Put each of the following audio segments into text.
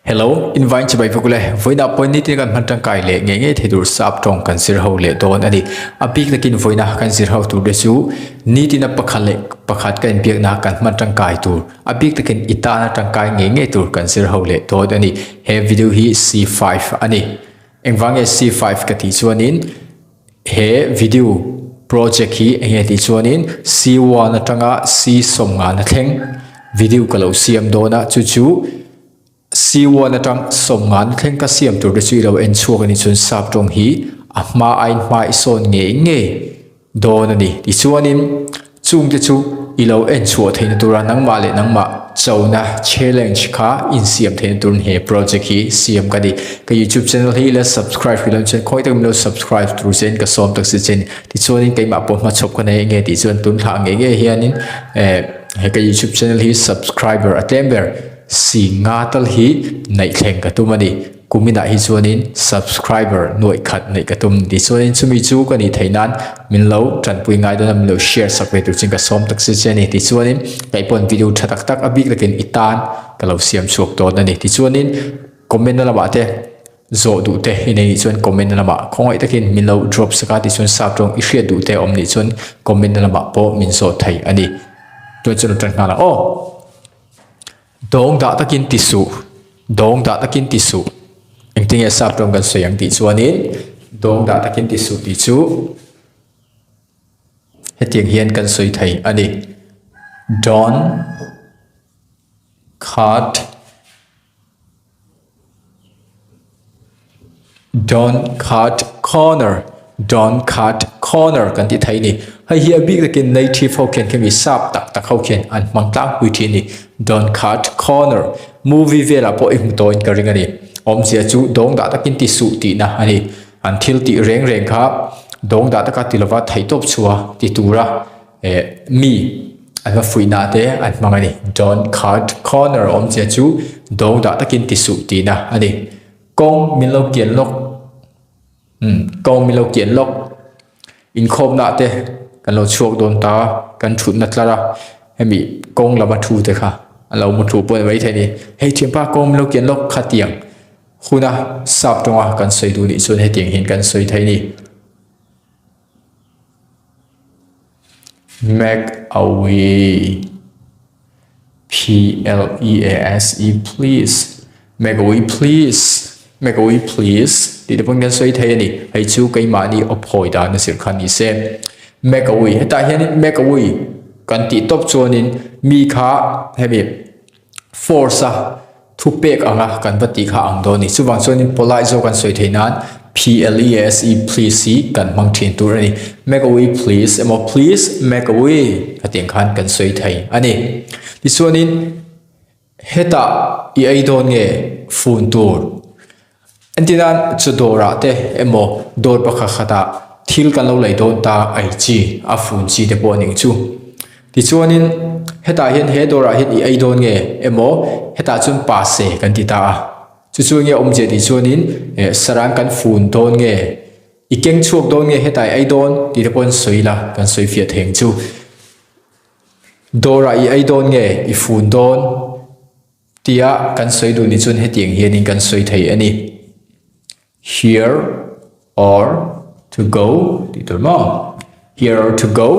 Hello, invite chibai vek ule. Vawiinah pawh nitin kan hman tangkai leh ngei ngei thei tur sap tawng kan zir ho leh dawn a ni. A bik takin vawiina kan zir ho tur te chu nitina pakhat leh pakhat kan inbiakna kan hman tangkai tur, a bik takin i tana tangkai ngei ngei tur kan zir ho leh dawn a ni. He video hi C5 a ni. Engvang nge C5 ka tih chuanin he video project hi eng nge tih chuanin C1 atanga C sawmngana thleng video ka lo siam dawn a, chu chu C1 atang sawmngana thleng ka siam tur te chu i lo en chhuak a nih chuan sap tawng hi a hma aiin hma i sawn ngei ngei dawn a ni. Tichuanin chungte chu i lo en chhuah theihna tura nangmah leh nangmah chona challenge kha insiam theihna turin he project hi siam ka ni. Ka YouTube channel hi ila subscribe hrih lo chuan khawi takin min lo subscribe tur chein ka sawm tak si che ni. Tichuanin keimah pawh hmachhawp ka nei nge tih chuan tun thlah ngei ngei hianin eh he ka YouTube channel hi subscriber a tlem ber si nga tal hi neih thleng ka tum a ni. Kuminah hi chuanin subscriber nuaih khat neih ka tum ni chuanin chumi chu ka nih theih nan min lo tanpui ngai dawn a min lo share sak ve tur chin ka sawm tak si che a ni tichuanin kei pawn video tha tak tak a bik takin i tan ka lo siam chhuak dawn a ni tichuanin comment na lamah te zawh duh te i nei nih chuan comment na lamah khawngaih takin min lo drop sak a tichuan sap tawng i hriat duh te a awm nih chuan comment na lamah pawh min zawh thei a ni chuan chu lo tan nghal ang aw. Dawng dah takin ti suh, dawng dah takin ti suh. Engtinge sap tawng kan sawi ang tih chuanin dawng dah takin ti suh tih chu hetiang hian kan sawi thei a ni. Don't cut Don't cut corner, don't cut corner kan tih theih a ni. Hei hi a bik takin native ho khian khemi sap tak tak ho khian an hmang tlangpui thin a ni. Don't cut corner. Movie velah pawh i hmu tawhin ka ring a ni. Awmzia chu dawng dah takin ti suh tihna a ni. An thil tih reng reng kha dawng dah taka ti lova theihtawp chhuah ti tura eh mi an va fuihna te an hmang a ni. Don't cut corner awmzia chu dawng dah takin ti suh tihna a ni. Kawng min lo kian lawk umm kawng min lo kian lawk inkhawmna te kan lo chhuak dawn ta kan thutna tlar a hemi kawng lama thu te kha an lo mu thu pawh a ni maithei a ni. Hei thianpa kawng min lo kian lawk khatiang huna sap tawnga kan sawi duh nih chuan hetiang hian kan sawi thei a ni. Make a way P L E A S E please Make a way please Make a way please tih te pawn kan sawi thei a ni. Hei chu keimahni aw phawi dan a zir kha ni se. Make a way hetah hianin make a way kan tih tawp chuanin mi kha hemi force a thu pek anga kan va tih kha ang dawn a ni. Chuvang chuanin polite zawk an sawi theih nan P-L-E-A-S-E please hi kan hmang thin tur a ni. Make a way please emaw please make a way hetiang khan kan sawi thei a ni. Tichuanin hetah i ei dawn nge fun tur Entirnan chu dawrah te emaw dawr pakhat khatah thil kan lo lei dawn ta ei chi a fun chi te pawh a ning chu. Tichuanin hetah hian he dawrah hian i ei dawn nge emaw hetah chuan pa se kan ti ta a. Chu chu enge awmzia tih chuanin eh sarang kan fun dawn nge i keng chhuak dawn nge hetah i ei dawn tih te pawh an sawi ila kan sawi fiah thei ang chu. Dawrah i ei dawn nge i fun dawn? Tia kan sawi duh ni chuan hetiang hianin kan sawi thei a ni. Here or to go tih tur maw? Here or to go,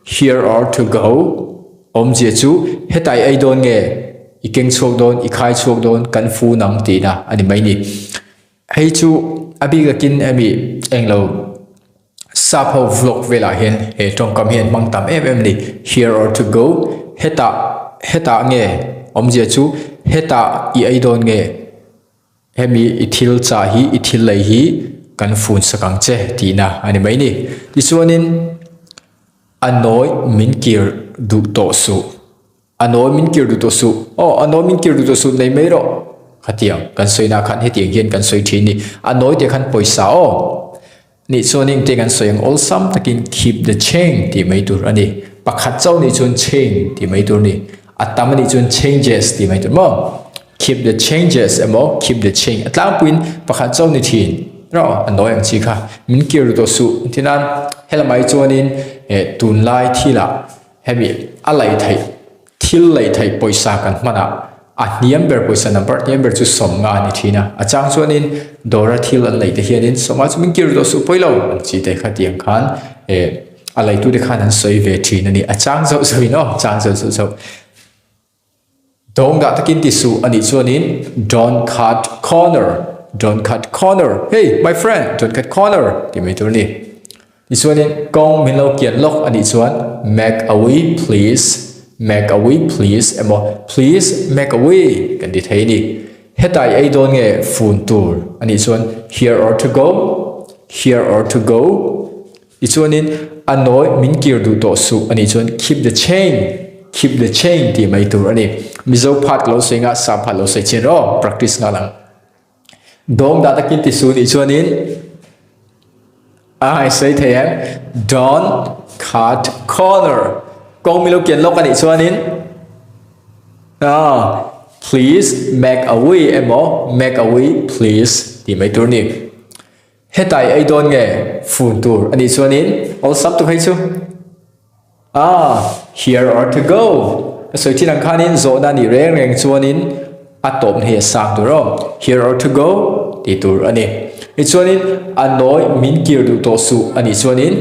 here or to go awmzia chu hetah i ei dawn nge, i keng chhuak dawn, i khai chhuak dawn, kan fu nang tihna a ni mai ni. Hei chu a bik takin hemi englo Sap ho vlog velah hian he tawngkam hi an hmang tam em em a ni. Here or to go, hetah, hetah nge awmzia chu hetah i ei dawn nge hemi i thil chah hi i thil lei hi kan fun sak ang che tihna a ni mai ni. Tichuanin a nawi min kir duh tawh suh. A nawi min kir duh tawh suh. Aw, a nawi min kir duh tawh suh, nei mai rawh. Khatiang kan sawi na khan hetiang hian kan sawi thin ni. A nawi te khan pawisa aw. Nih chuan engte kan sawi ang awlsam takin keep the change tih mai tur a ni. Pakhat chauh nih chuan change tih mai tur a ni. A tam a nih chuan changes tih mai tur maw? Keep the changes emaw keep the change a tlangpuiin pakhat chauh ni thin rawh a nawi ang chi kha. Min kir duh tawh suh. Tinan helamah hi chuanin eh tunlai thilah Hemi a laih theih, thil laih theih pawisa kan hman ah A hniam ber pawisa number hniam ber chu 50 a ni thin a. A chang chuanin dawra thil an lei te hianin 50 chu min kir tawh suh pawi lo an chi te kha tiang khan eh a leitute khan an sawi ve thin a ni. A chang zauh zauhin aw chang zauh zauh zauh. Dawng dah takin ti suh a nih chuanin don't cut corner, don't cut corner, hey my friend don't cut corner tih mai tur a ni. Tichuanin kawng min lo kian lawk a nih chuan make a way please, make a way please emaw please make a way kan ti thei a ni. Heta i ei dawn nge fun tur a nih chuan here or to go, here or to go. Tichuanin a nawi min kir duh tawh suh a nih chuan keep the change, keep the change tih mai tur a ni. Mizo phat lo sawi nga sap phat lo sawi chin rawh practice nghal ang. Dawng dah takin ti su nih chuanin a i sawi thei em? Don't cut corner. Kawng milo kian lawk anih chuanin ah please make a way emaw make a way please tih mai tur a ni. Hetai ei dawn nge fun tur anih chuanin awlsam tuk hei chu. Ah, here or to go. Ka sawi thin ang khanin zawhna nih reng reng chuanin a tawpna hi a sang tur aw. Here or to go tih tur a ni. Tichuanin a nawi min kir duh tawh suh a nih chuanin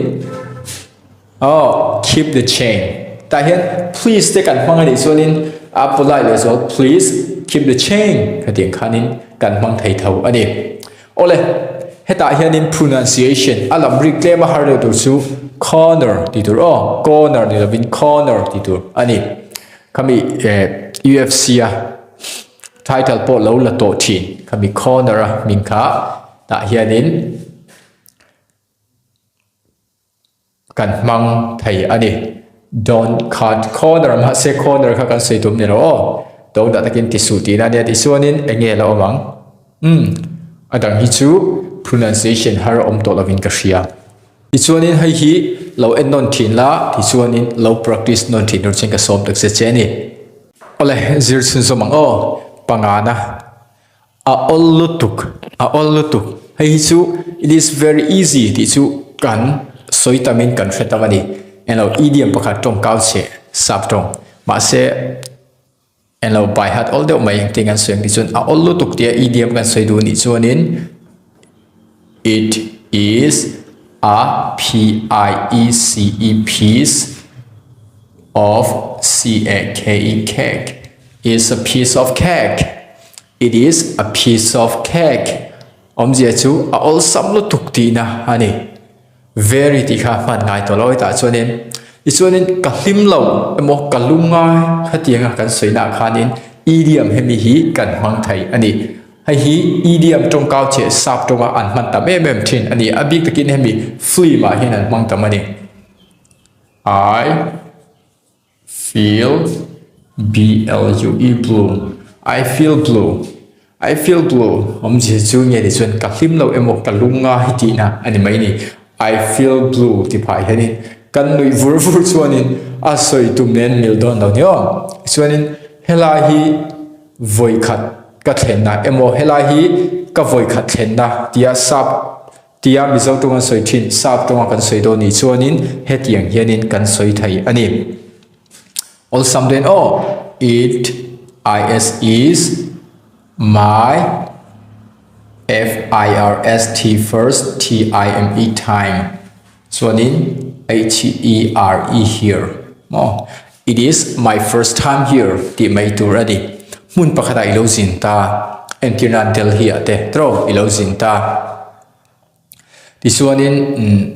aw keep the change. Tah hian please te kan hmang a nih chuanin a polite leh zual please keep the change khatiang khanin kan hmang thei tho a ni. Awle, hetah hianin pronunciation a lam rik tlem a har deuh tur chu corner tih tur aw, corner ni lovin corner tih tur a ni. Khami eh UFC a title pawh lo la tawh thin khami corner a hming kha tah hianin Kan hmang thei a ni. Don't cut corner mahse corner kha kan sawi tum ni lo aw. Tawng dah takin ti suh tihna ania tichuanin eng nge la awm ang? Umm a dang hi chu pronunciation har a awm tawh lovin ka hria. Tichuanin hei hi lo en nawn thin la tichuanin lo practice nawn thin tur chuan ka sawm tak che che a ni. Awle zir chhunzawm ang aw pangana. A awl lutuk, a awl lutuk. Hei hi chu it is very easy tih chu kan sawi tamin kan hre tam a ni. Englo idiom pakhat tawng kau chhe sap tawng. Mahse englo by heart awl deuh mai engtin kan sawi ang tih chuan a awl lutuk tia idiom kan sawi duh nih chuanin it is a p-i-e-c-e piece of c-a-k-e cake is a piece of cake. It is a piece of cake. Awmzia chu a awlsam lutuk tihna a ni. Very tih kha hman ngai tawh lo hetah chuanin tichuanin ka hlim lo emaw ka lung ngai khatianga kan sawinaah khanin idiom hemi hi kan hmang thei a ni. Hei hi idiom tawngkau cheh sap tawnga an hman tam em em thin a ni. A bik takin hemi film ah hian an hmang tam a ni. I. Feel, B-L-U-E, blue. I feel blue. I feel blue. Awmzia chu nge ni chuan ka hlim lo emaw ka lung nga hi tihna a ni mai ni. I feel blue ti phah hianin kan nuih vur vur chuanin a sawi tum nen mil dawn lo ni aw. Chuanin helai hi vawikhat ka thlenna emaw helai hi ka vawikhat thlenna tia sap Tia Mizo tawng an sawi thin, Sap tawnga kan sawi dawn nih chuanin hetiang hianin kan sawi thei a ni. Awlsam den aw, It is is my f-i-r-s-t first t-i-m-e time chuanin h-e-r-e here maw? It is my first time here tih mai tur a ni. Hmun pakhatah i lo zin ta, entir nan Delhi ah te tro i lo zin ta. Tichuanin umm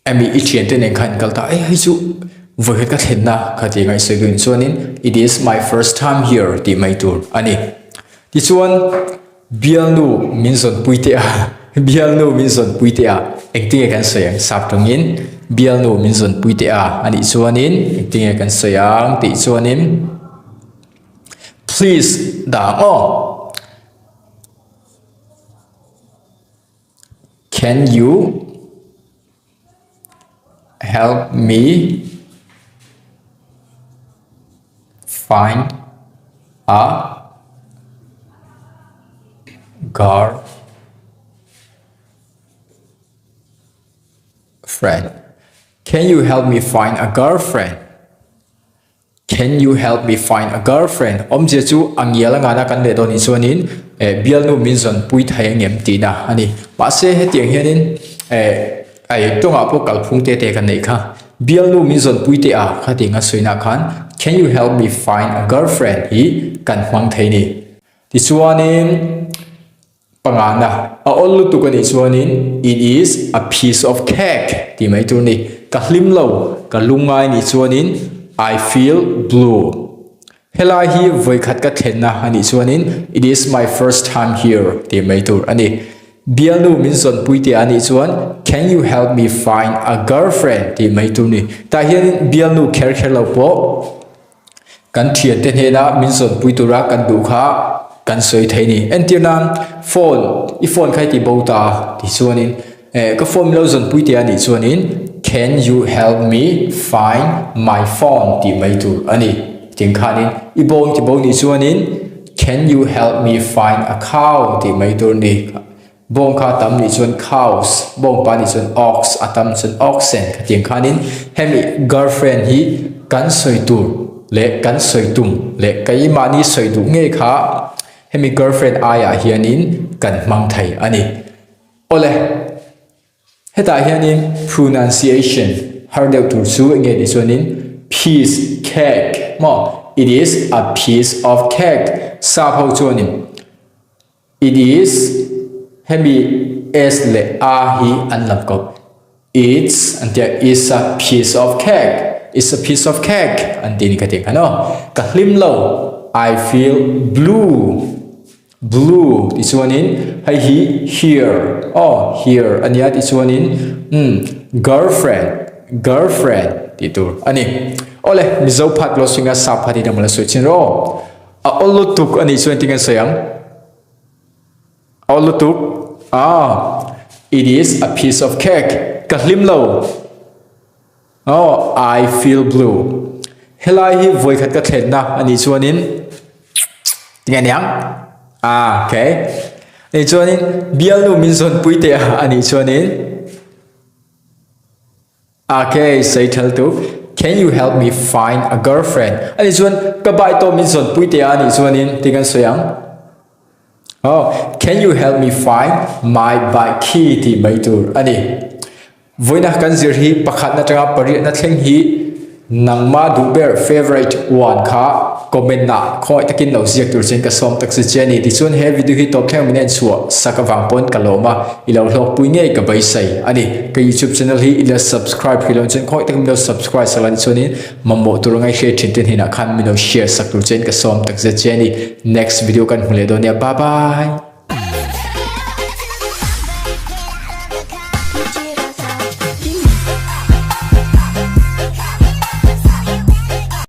emi i thiante nen khan kal ta, ei hei chu vawikhat ka thlenna kha tih ngaihsawi duhin chuanin it is my first time here tih mai tur a ni. Tichuan bialnu min zawnpui teh a, bialnu min zawnpui teh a, engtinge kan sawi ang sap tawngin bialnu min zawnpui teh a anih chuanin engtinge kan sawi ang tih chuanin please dah ang aw. Can you help me find a girl friend? Can you help me find a girlfriend? Can you help me find a girlfriend? Awmzia chu a ngial a ngana kan leh dawn nih chuanin eh bialnu min zawn pui thei angem tihna a ni. Mahse hetiang hianin eh ai tawngah pawh kalphung te te kan neih kha. Bialnu min zawn pui teh a khatiang a sawina khan Can you help me find a girlfriend hi kan hmang thei ni. Tichuanin. Pangana, a awl lutuk a nih chuanin It is a piece of cake tih mai tur a ni. Ka hlim lo, ka lungngai nih chuanin I feel blue. Helai hi vawikhat ka thlenna a nih chuanin It is my first time here tih mai tur a ni. Bialnu min zawnpui teh a nih chuan Can you help me find a girlfriend tih mai tur a ni. Tah hianin bialnu kher kher lo pawh. Kan thiante hnena min zawnpui tura kan duh kha kan sawi thei ni. Entir nan, phone, i phone kha i ti bo ta ti chuanin, eh, ka phone milo zawnpui teh a nih chuanin, can you help me find my phone tih mai tur a ni. Tin khanin, i bawng ti bo nih chuanin, can you help me find a cow tih mai tur a ni. Bawng kha a tam nih chuan cows, bawng pa nih chuan ox, a tam chuan oxen khatiang khanin hemi girlfriend hi kan sawi tur leh kan sawi tum leh keimahni sawi duh ngei kha hemi girlfriend aiah hianin kan hmang thei a ni. Awle, hetah hianin pronunciation har deuh tur chu enge tih chuanin piece cake maw it is a piece of cake sap ho chuanin It is, hemi s leh a hi an lam kawp. It's an tia, it's a piece of cake, it's a piece of cake an ti ni ka tih khan aw. Ka hlim lo, I feel blue, blue tih chuanin hei hi here aw, here a nia tih chuanin umm girlfriend, girlfriend tih tur a ni. Awle, Mizo phat lo swing a sap phat hi dang la sawi chin rawh aw. A awl lutuk a nih chuan engtin kan sawi ang? A awl lutuk? Ah, it is a piece of cake. Ka hlim lo. Oh, I feel blue. Helai hi vawikhat ka thlenna a nih chuanin tinge niang? Ah, okay. Nih chuanin bialnu min zawnpui teh a nih chuanin Ok, sawi thal tu. Can you help me find a girlfriend? Ani chuan ka bai tawh min zawn pui teh a nih chuanin ti kan sawi ang. Oh, can you help me find my bike key tih mai tur a ni. Vawiina kan zir hi pakhatna atanga pariatna thleng hi Nangmah duh ber favourite one kha comment ah khawngaih takin lo ziak tur chuan ka sawm tak si che a ni. Tichuan he video hi tawp thleng min en chhuah sak avang pawn ka lawm a, i lo hlawkpui ngei ka beisei a ni. Ka youtube channel hi i la subscribe hrih loh chuan khawngaih takin min lo subscribe sak la tichuanin mamawh tur a ngaihhriat thin te hnenah khan min lo share sak tur chuan ka sawm tak zet che a ni. Next video kan hmu leh dawn nia bye bye.